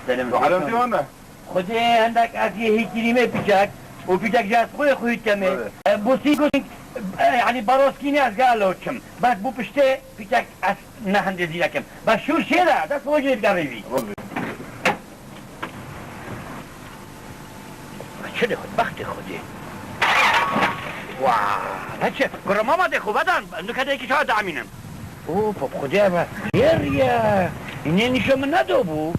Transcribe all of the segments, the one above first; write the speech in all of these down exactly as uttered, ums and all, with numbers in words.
Selamünaleyküm. Xwedê hendek ez yê hîkirîmê piçek û piçek jî ez xwe xwît kemê. Evet. E, bu sî ku, e, yani baroskînê ez galo çim. Bes bu piştê piçek ez ne hindê zîrekim. Bes şûr şêre, dest xwe jê bide rêvî. Çi lê xwe, bextê xwe dê. Wa, ne çi? Kura mama dê xwe vedan, nuke dê ki çawa damînim. O, pop xwe dê be. Yeriye. Înê nîşo min nedo bû.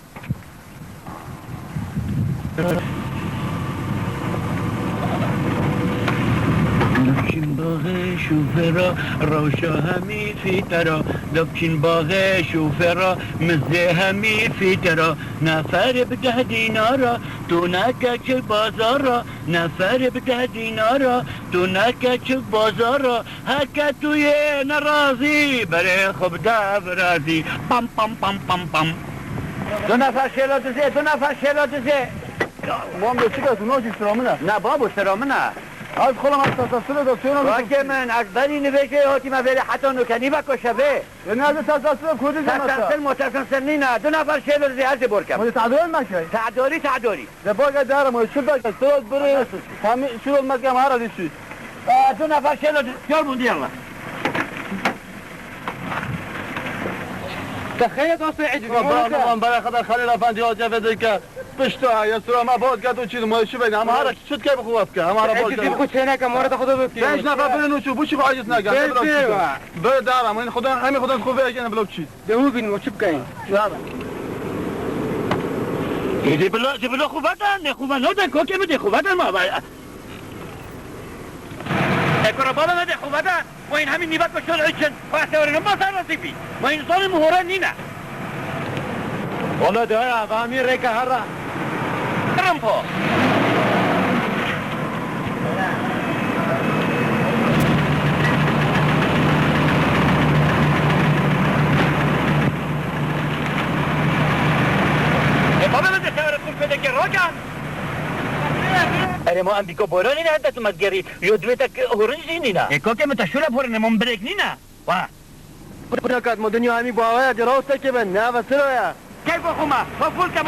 Dibçîn baxê şofêra, rewşa hemî fîtera. Dibçîn baxê şofêra, mizê hemî fîtera. Neferê bi deh dînara, tu neke çi bazara. Neferê bi deh dînara, tu neke çi bazara. Heke tu yê nerazî, berê xwe bide virazî. Pam, pam, pam, pam, pam. Du nefer şêlo dizê, du nefer şêlo dizê. Mam de çi kes, no jî sira min e. Ne babo, sira min e. Ez xwe ma tesesile de têna. Weke min, ez berî nivêjê hatîme vêrê heta nuke nîveko şevê. Ê, ne, ez tesesile kurdî de mete. Tesesile motesesil nîne, du nefer şêlo dizê, ez ê bor kem. Ma tadorî me key. Tadorî, tadorî. De bage dara ma çi bek, sira biri, hemî şiro meke ma ra dîsî. Aa, du nefer şêlo dizê, yol bûn diyallah. Te xeyret asê ecî. Baba, baba, bere xedar Xelîl Efendî hoca vedike. Pişta ya sura ma bozgat û çî ma şu beyne. Ama hara çut ke bi xwe bike. Ama hara bozgat. Ecî, dî xwe çêneke, mora da xwe da bike. Pênc nefer birin û çû, bu çi xwe aciz neke. Pênc pêr wa. Bere dara, ama Xudan, hemî Xudan xwe veke ne bilo çî. De hû bîn, o çi bikeyin? Ya. Ê, dê bila, dê bila xwe veda, ne xwe veda, kokê min dê xwe veda ma. E, kura bala me dê xwe veda. Wayın hemî nîvek bi şol için. Xwe sewerî min ser resî bî. Wayın zanî min hore nîne. Wala daya, va mî rêke herra. Rimpo. E, baba, min de sewerî xwe fedeke rogan. Erê, ma em bîko boranî ne heta tu me digerî. Yo divê te ki hurin jî nîna. E, kokê min te şûle porine, min birêk nîna. Wa. Birakat, ma dinya hemî baweya di rawstekê be, ne ve siro ya. Keyfa xwe me, xwe fûl ke.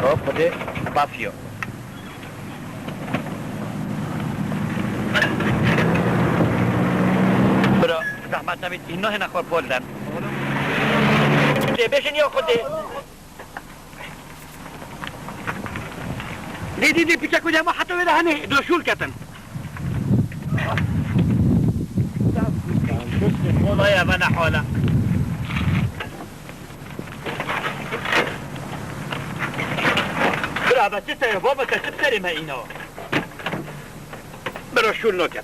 Hop, hadi, bas yo. Bira, zehmet nebît, îno hêne xwe pol den. Tê bêjin ya Xwedê. Dê, dê, dê, piçek wê de hema heta wê de henê, do şûl ketin. Olaya ve ne hala. Bira, be çi seyre, baba, te çi serê me îna? Bira, şûl noket.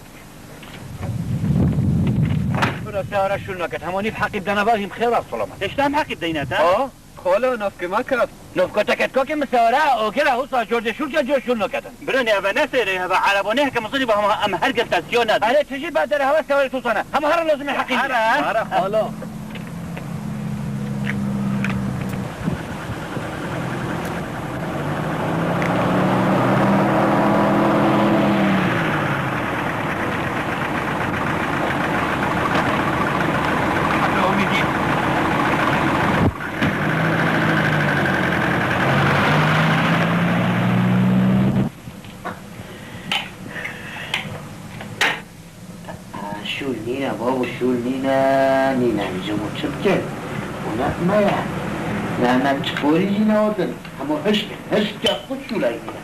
Bira, seyara şûl noket. Hema nîv heqî bidene va hîm xêr ve selamet. Eştem heqî bideyne te? Ha? Xalo, navke me ket. Navke te ket, kokê min seyara, o kira husa cor de şûl ke, cor şûl noketin. Bira, ne eve ne seyre, eve araba ne heke mizirî ve hema em her gel testiyo ne. Are tijî be dere hava seyara tu sana. Hema her lazim heqî. Ara. Ara, xalo. Şûl nîne, babo, şûl nîne, nîne, em ji bo çi bikin? Hûn me ye. Ne, ne, çi porî jî nehatin. Hemû hişk, hişk ya xwe şûlay nîne.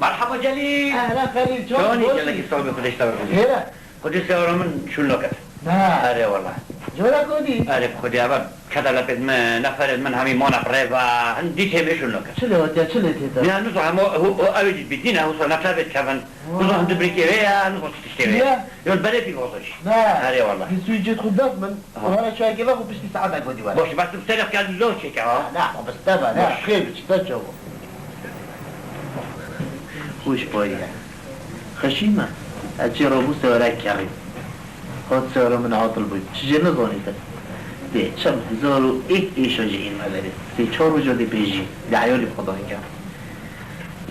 Merhaba Celîl. Ehlen Xelîl, çawa, çawanî baş gelekî î? Sax bî, Xwedê ji te re razî. Xêr e? Xwedê sewra min şûl naket. Na. Erê wela. Cara kotî? Erê bi Xwedê evan. Keda lepêt min, neferêt min hemî mona bi rê ve, hin dîtê min şûn nake. Çi lê hatiye, çi lê tê te? Ya, nizo hemo, hu, hu, ew jî bîdîn e, hu so nefre bêt kevin. Nizo hin du birikê wê ye, nizo çi tiştê wê ye. Niye? Yon berê pî bozo jî. Ne. Erê wala. Di suî cêt xwe dest min, ha, û hera çayekê ve xwe piştî saeta godî were. Baş, bas tu serê xwe dî lo çêke ha. Ne, xwe biste be, ne. Baş. Xêr bi çi te çawa. Xweş bûye. Xweşî me. Ez çê rabû sewere kerî. Hat sewere min atil bû. Çi jê nizanî te. Dê çem hezar û êk êşa jî hîn me derê. Sê çar roja dê bêjî. Dê eyalî bi xwe dayî ke.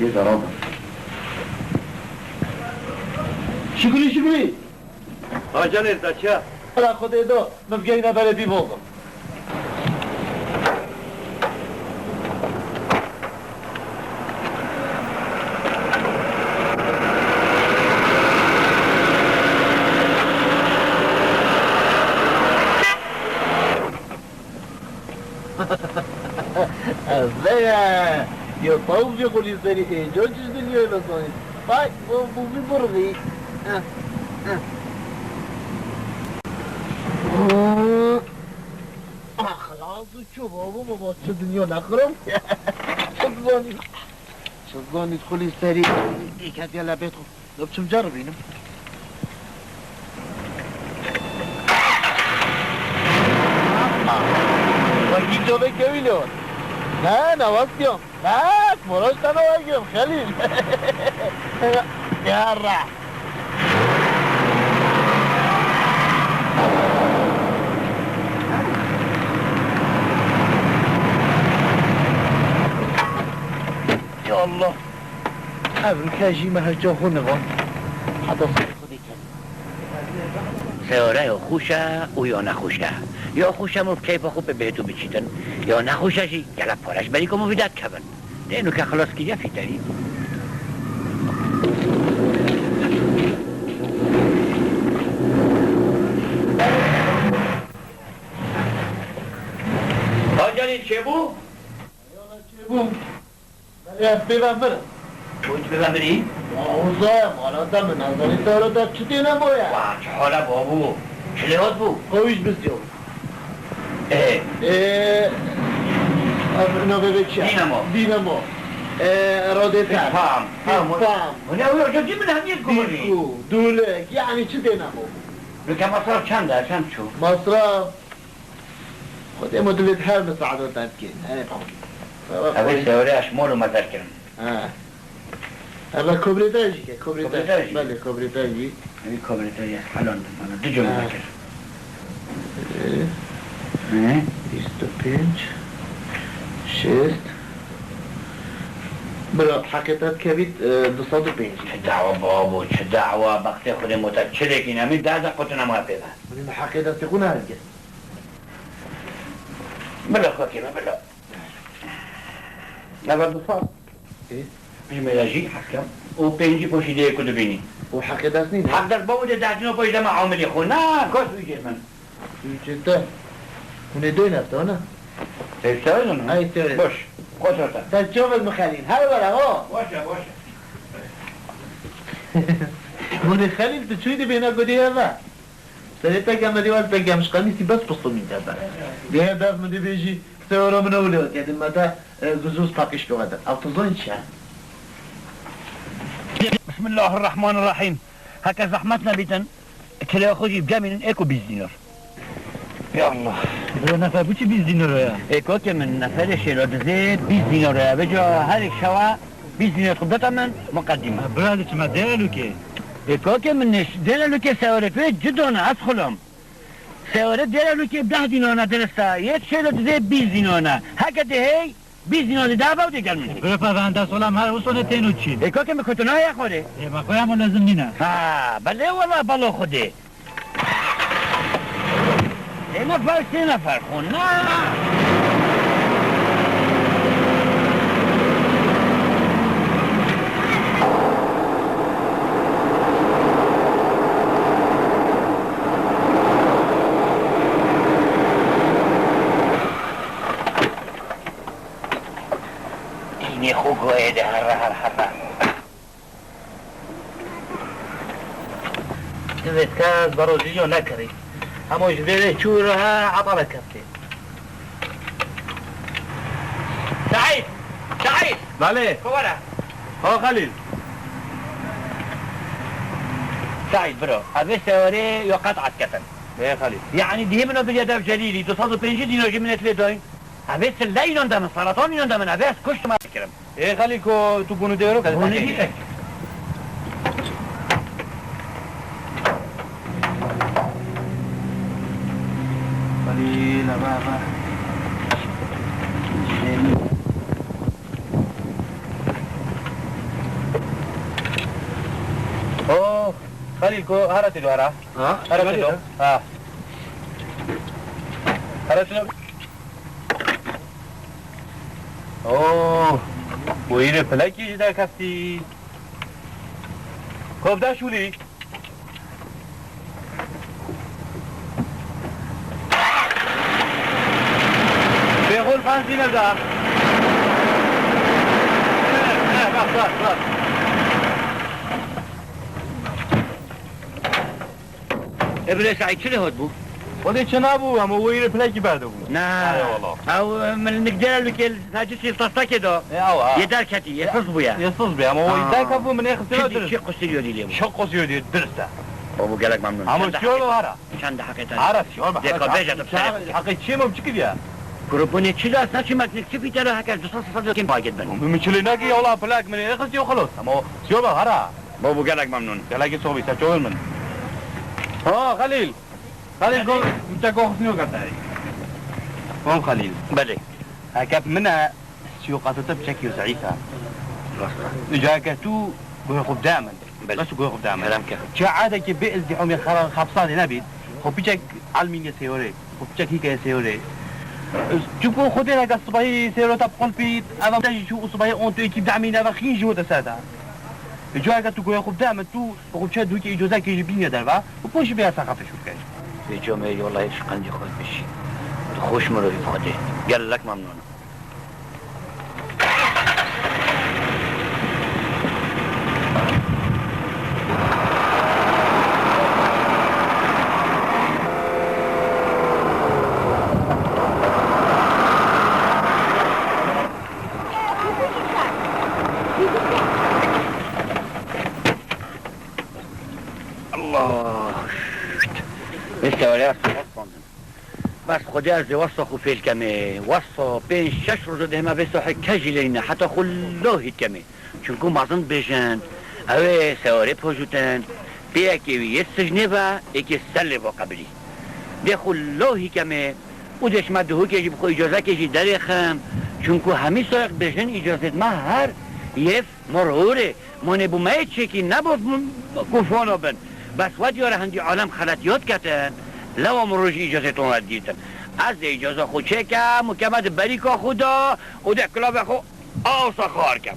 Dê zera bû. Şikrî, Şikrî! Ha canê, te çi? Ala Xwedê do, min geyne berê bî bozo. Veye! Yo tavuk jî xulî serî ê, can çiş dinyayê vesanî. Vay, bu, bu bir burvi. Ah, xelas û çû, babo, baba, çi dinya nexirab. Çi zanî? Çi zanî xulî serî ê ketiye lebê xwe. Lo biçim ceribînim. Wekî covê kewî lê hot. Ne, ne westiyam. Ne, moroş te ne wegiyam, Xelîl. Yarra. Ya Allah. Ev rike jî me her ca xwe nivan. Heta serê xwe dê ket. Seyare ya xweş e û ya nexweş e. Ya xweş e mirov keyfa xwe pê bihêt û biçîtin. Ya nexweş e jî gelek pare ji berî ku mirov vî derdikevin. Dê nuke xilas kiriye fîterî. Hacanî çêbû? Çêbû. Belê, ez pê ve mirim. Çi pê ve mirî? Wahozaya mala te min, ez zanî te ora te çi têne boye? Wa, çi hal e babû? Çi lê hat bû? Qewîş biziyo. Ê. Ê, ev navê vê çi ye? Dînamo. Dînamo. Ê, radêter. Pam. Pam. Pam. Hûn ê wê ocakî min hemiyê gumirî. Dîku, dûlek, yanî çi têne bo? Nuke masraf çend e, çend çû? Masraf. Xwedê me dilê her misaada te bikê. Erê, tamam. Ev ê sewrê ez mol û mezer kirim. Ha. Ev kobrê te jî ke, kobrê te. Kobrê te jî? Belê, kobrê te jî. Ev kobrê te ye, helal be, bana du cem Ha. Bekir. Ee, Hı? Bîst û pênc, şêst. Bira, heqê te dikevît, e, du sed û pêncî. Çi dawa babo, çi dawa, bextê Xwedê mota çilekî nemî, da da qutuna ma pê ve. Min heqê destê xwe nehilgir. Bila xwekê me, bila. Nava du sed. Ê? Ji me re jî heqe. Û pêncî poşî dê ku dibînî. Û heqê dest nîne? Heq dest bavû dê derdîno poşî dema amilê xwe. Na, kos wî jê min. Wî jê te. Hûn ê doyne ev tane? Ê, sewê zûn. Ay, sewê. Boş. Xwe sor te. Te çavek mi Xelîl? Her were ho. Boş e, boş e. Hûn ê Xelîl tu çûyî dibêne gudê eve. Serê te gem, dê waz te gem, ji qemîsî bes pistomî te be. Dê dev min dê bêjî, sewera min ew lê, ke din me te, e, guzûz paqîş pê wede. Ew tu zanî çi ye? Bismillahirrahmanirrahîm. Heke zehmet nebîtin, kirêya xwe jî bicemînin êk û bîst dînar. Ya Allah. Bira nefer bu çi bîst dînar ya? Ê kokê min neferê şêlo dizê bîst dînar ya. Vêca her êk şewa Bîst dînar xwe bide min, muqedîme. Bira, li çima dêre lûkê? Ê, kakê min, nêş, dêre lûkê sewerê pê cida ne, ez xulam. Sewerê dêre lûkê deh dînar ne, dirist e. Yê şêlo dizê bîst dînar ne. Heke dê hey, bîst dînar dê daha be û dê gel min. Bira, pa venda solam her wisa ne têno çî. Ê, kakê min, koto nahê xwarê. Ê, me xwe ya lezim nîne. Ha, belê wela balo Xwedê. Sê nefer, sê nefer xwe na. Tînê xwe goyê de here, here, here. Divê kes berojîyo nekirî. Hemo ji vê rê çû re he, etale keftê. Belê. Kovara. Ha Xelîl. Saîd biro, evê sewarê yo qet atketin. Ê Xelîl. Yanî dihê min o biriye dev Celîlî, du sed û pêncî dînar jî min ê tilê dayîn. Evê sille înan de min, seratan înan de min, evê ez kuştim ez kirim. Ê Xelîl ko tu bunu dêro ke. Bunu dî. Xelîl, eve, eve. Oh, Xelîl ko, hara tê do, hara. Ha? Hara tê do. Ha. Hara tê do. Oh, wêrê pilekî jî derkeftî. Kovda şûlî. Pêxol benzîne da. Eh, eh, bak, bak, bak. E, birê Saîd, çi lê hot bû? Xwedê çi nabû, hema wî rê pilekî berdibû. Na. Aye wala. Ew, e, min nik dêre li kêl Hacî Sîl Tastakê da. E, awa. Yê derketî, yê siz bûye. Yê siz bûye, hema wî derketî min ê xistî. Çi, dirist. Çi qusî yodî lê bû? Çi qusî yodî, dirist e. O bû gelek memnun. Ama çi yolu hara? Çend heqê te. Ara, çi yolu hara? Deka bêje tu. Heqê çi mi çi kiriye? Grubunê çi da, saçı makine çi fîtera heke, du sed sed kim paket ben. Min çi lê nakî, wala pilek min ê xistî û xelos. Ama çi yolu hara? Bo bû gelek memnun. Gelekî sobî, ser çolên min. Ha, Xelîl. Xelîl, go, te go xusnî wekete. Kom Xelîl. Belê. Heke min e, siyoqatê te piçekî zeîf e. Rast e. Îca heke tu guhê xwe bide min. Belê. Bes guhê xwe bide min. Kerem ke. Çi adekî bê îzdîhomê xera-, xapsanê nebît. Xwe piçek elmînê sêyorê. Xwe piçek hîkeye sêyorê. Çunku Xwedê heke sibahî sêyoro te bi qulpî, eva te jî çû û sibahî on tu êkî bidemîne ve xîn jî wete ser de. Îca heke tu guhê xwe bide min, tu Xwe çe dûkê îcozekê jî bînî derve û pûşî bê seqefê şûr kir. Ê comê, wellahî tu ji qendî xwe bişî. Tu xweş mirovî bi Xwedê. Gelek memnûn im. Allah! Neyse, öyle yapsın, yapsın. Bes Xwedê ez dê wesa xwe fêl kemê. Wesa pênc şeş roja dê hema vê saxê kes jî lê nîne. Heta xwe lo hît kemê. Çunku mezin dibêjin, ew ê sewarê pojûtin, pê yekê wî yê sicnê ve, êkê ser lê ve qebilî. Dê xwe lo hî kemê û dê şima duhokê jî bi xwe îcazekê jî derêxim. Çunku hemî sayeq dibêjin îcazêt me her yê Mirhûrê, monê bû me yê çêkî neboz bûn ku fano bin. Bes we diyar e hindî alem xeletiyat ketin, lewa min rojî îcazê ton re digîtin. Ez dê îcaza xwe çêkem û keme di berîka xwe de û dê kilava xwe awsa xar kem.